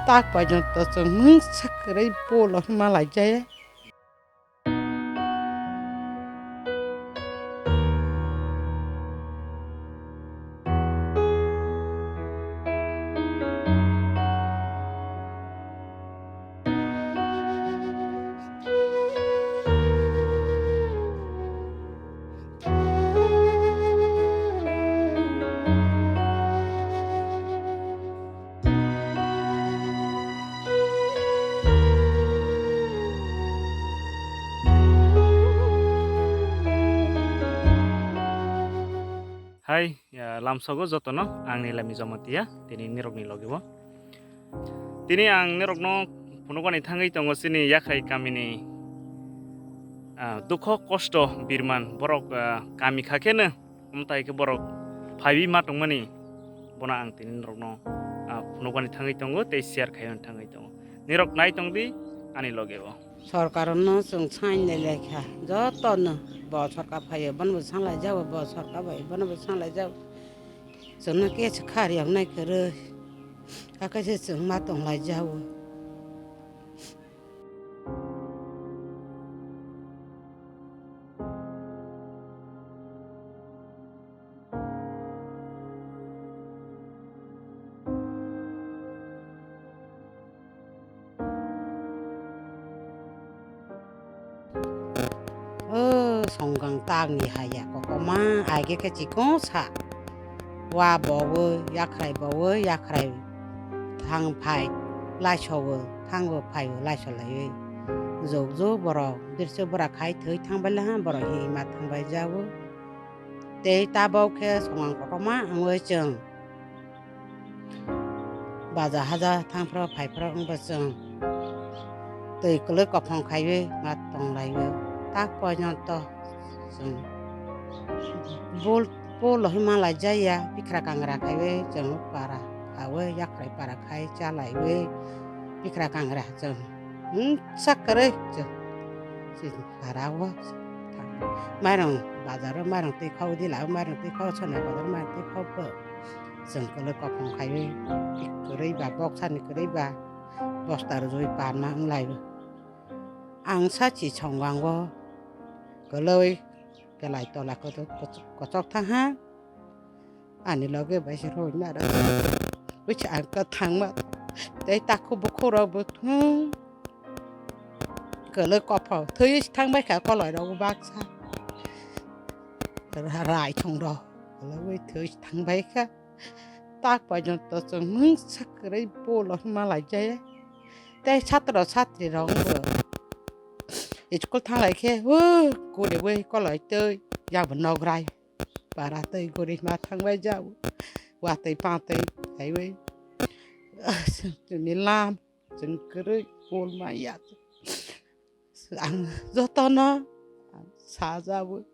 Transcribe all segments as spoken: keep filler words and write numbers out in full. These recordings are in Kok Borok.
Tak pai jong to chwng mungsa kwrwi bolo hwnma lai jaya. Hai, ya, lamsogo jotono, ang ni lami Jamatia, tini nirokni logi o. Tini ang nirokno phunukani thangwi tongo chini Yakhrai kamini, ah, dukho kosto birman borok, ah, kami kha kheno, mwtai khe borok phaiwi ma tongmani, bono ang tini nirokno, ah, phunukani thangwi tongo tei share khaina thangwi tongo. Nirok nai tongdi ani logi o. Sorkarno chwng sainai laikha, jotono bo sorkar phaio, bonobo sanglai jago, bo sorkar bai, bonobo sanglai jago. Chwngno khe se kha riyoknai kwrwi, hakhe se chwng ma tonglai jago. O songkang tangni haya kotorma, aige khe chikon sa. Wa bowi, yakhrai bowi, yakhrai thang phai laisowo, thango phaio laiso laiwi. Jok jok borok, birse bora khai thwi thangbai laha, borok hima thangbai jago. Tei tabok khe songkang kotorma wngwi chwng baja haja thangphro phaiphro wngbo chwng twi kwlwi kophong khaiwi ma tonglaiwi tak poinonto chwng bul bul hinma laijaya bikra kangra khaiwi chwng para khawi yakhrai para khai chalaiwi bikra kangra chwng mungsa kwrwi chwng chini para o. Mairung bazaro mairung twi khao di labo mairung twi khao sona bazaro mairung twi khao pho. Chwng kwlwi kophong khaiwi kwrwi ba boksani kwrwi ba bosta rwjagwi parma wnglaio. Ang sachi songwango kwlwi kwlai tola kochok kochok thangha. Ani loge bai se roi nara. Wich ang ka thangma. Tei takhu bukhu rok bo thung. Kwlwi kophong thwi thangbai kha koloi rok baksa. Rai thong rok. Kwlwi thwi thangbai kha. Tak pai jong to chwng mungsa kwrwi bolo hwnma lai jaya. Tei satro satri rok bo. School thanglai khe, hu, kuri wi koloi twi, yabo nograi. Para twi guri ma thangbai jao. Watwi patwi khaiwi. Chwngni lam, chwng kwrwi, bol ma ya. Ang jotono, ang sajabo.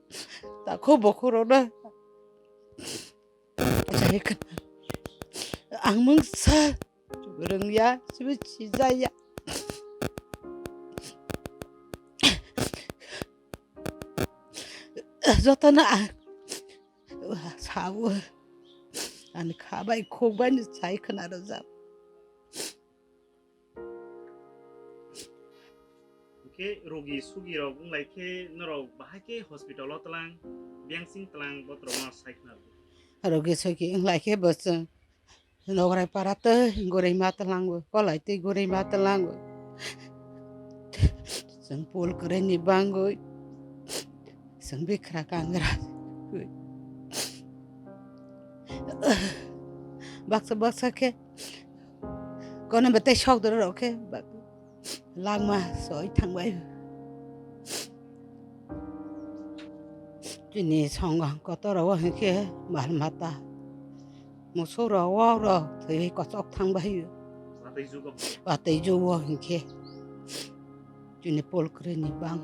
Takhu bokhurono. Jai khna. Ang mungsa. Rwngya, sibo sijaya. Jotono ang sao. Ani kha bai khuk bai ni sai khna rwjak. Hwnkhe rogi sugi rok wng lai khe norok bahai khe hospital o tlang, biangsing tlang botrok no sai khna rw. Rogi sugi wng lai khe bo chwng Nograi para tei gurui ma tlang bo, kolai tei gurui ma tlang bo. Chwng pul kwrwi ni bangwi, chwng bikra kangra. Baksa baksa khe, kono bo tei sok doro rok khe, bak-, langma soi thangbai. Chini songang kotor o hinkhe mal mata. Musuk rok, wak rok thwi kochok thang bai. Watwi jugo. Watwi jugo hinkhe. Chini pol kwrwi ni bang.